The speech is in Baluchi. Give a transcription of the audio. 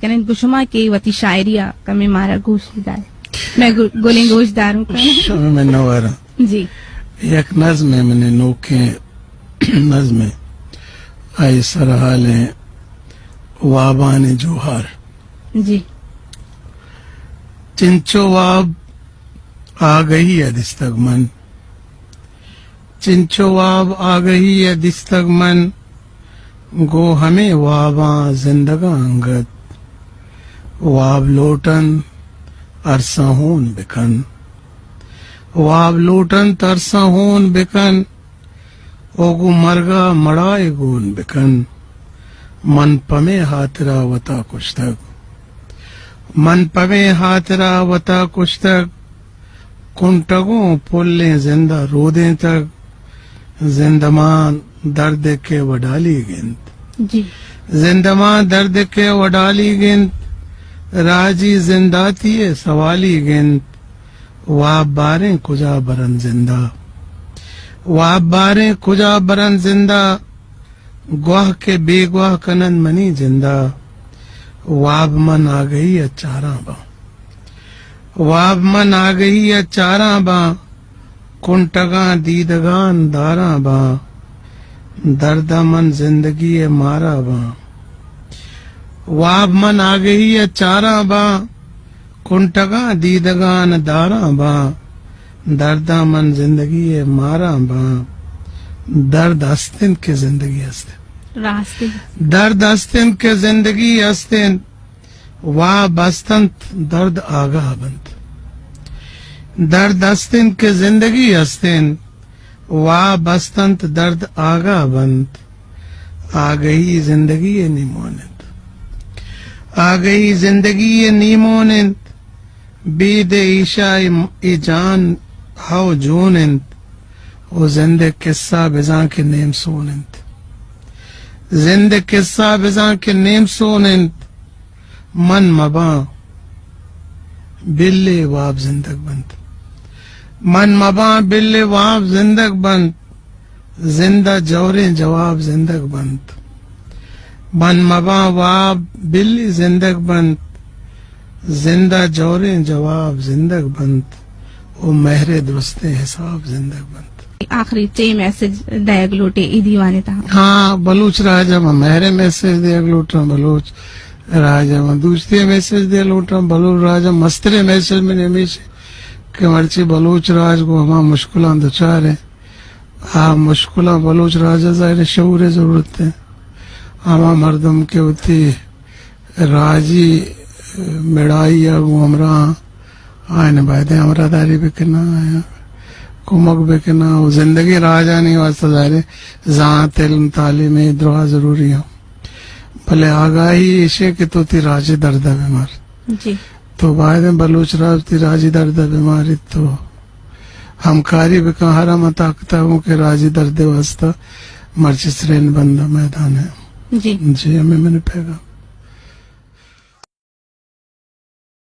کنیں گوں شما کہ وتی شاعری ءَ کمے مارا گوش بدار. مئے گو-، گلیں گوشداروکاں. شمئے منتوار آں. جی. یک نظمے منی نوکیں نظمے، آئی سرحال ایں وابانی جوہار. جی. چنچو واب آگہی ءَ دیستگ من، چنچو واب آگہی ءَ دیستگ من، گوں ہمے واباں زندگاں انگت. واب لوٹنت ارساں ہون بکن، واب لوٹنت ارساں ہون بکن، او گوں مرگا مڑائے گون بکن. من پمے ہاترا وتا کشتگ، من پمے ہاترا وتا کشتگ، کنٹگوں پلیں زندا رودینتگ. زندمان دردے کہ وڈالیگ انت. جی. زندمان دردے کہ وڈالیگ انت، راجی زنداتی ءِ سوالیگ انت. واب باریں کجا برنت زندا، واب باریں کجا برنت زندا، گواہ کہ بیگواہ کننت منی جندا. واب من آگہی ءَ چاراں باں، واب من آگہی ءَ چاراں باں، کنٹگاں دیدگان داراں باں، درد ءَ من زندگی ءِ مارا باں. واب من آگہی ءَ چاراں باں، کنٹگاں دیدگان داراں باں، درد ءَ من زندگی ءِ ماراں باں. درد ہست انت کہ زندگی ہست انت. راست انت. درد ہست انت کہ زندگی ہست انت. واب ہست انت، درد آگاہ بنت. درد ہست انت کہ زندگی ہست انت. واب ہست انت، درد آگاہ بنت. آگہی زندگی ءِ نیمون انت. آگہی زندگی ءِ نیمون انت. بید ایشا اے، اے جان ہو جون انت. او زند ءِ قصہ بزاں کہ نیم سون انت. زند ءِ قصہ بزاں کہ نیم سون انت. من مباں بلے واب زندگ بنت. من مباں بلے واب زندگ بنت. زند ءَ جوریں جواب زندگ بنت. من مباں واب بلے زندگ بنت. زند ءَ جوریں جواب زندگ بنت. او مہر ءِ درستیں حساب زندگ بنت. آخری چے میسج دئیگ لوٹے اے دیوان ءِ تہا؟ ہاں، بلوچ راج ءَ من مہر ءِ میسج دئیگ لوٹاں، بلوچ راج ءَ من دوستی ءِ میسج دئیگ لوٹاں، بلوچ راج ءَ مستریں میسج من ہمیش کہ مرچی بلوچ راج گوں ہما مشکلاں دچار ایں، آ مشکلاں بلوچ راج ءَ ظاہر شعور ءِ ضرورت ایں. ہما مردم کہ وتی راجی مڑائی ءَ گوں ہمراہ آں، آیاں باید ہمراہ داری بکناں، آیاں کمک بکناں. و زندگی راجانی واسطہ ظاہر زانت، علم، تعلیم، اے دراہ ضروری ایں. بلے آگاہی ایش ایں کہ تو تئی راجی درد ءَ بہ مار. جی. تو باید ایں بلوچ راج تئی راجی درد ءَ بہ ماریت، تو ہمکاری بکن ہر ہما طاقت ءَ گوں کہ راجی درد ءِ واسطہ مرچی سرین بند ءَ میدان ءَ. جی. جی، ہمے منی پیغام.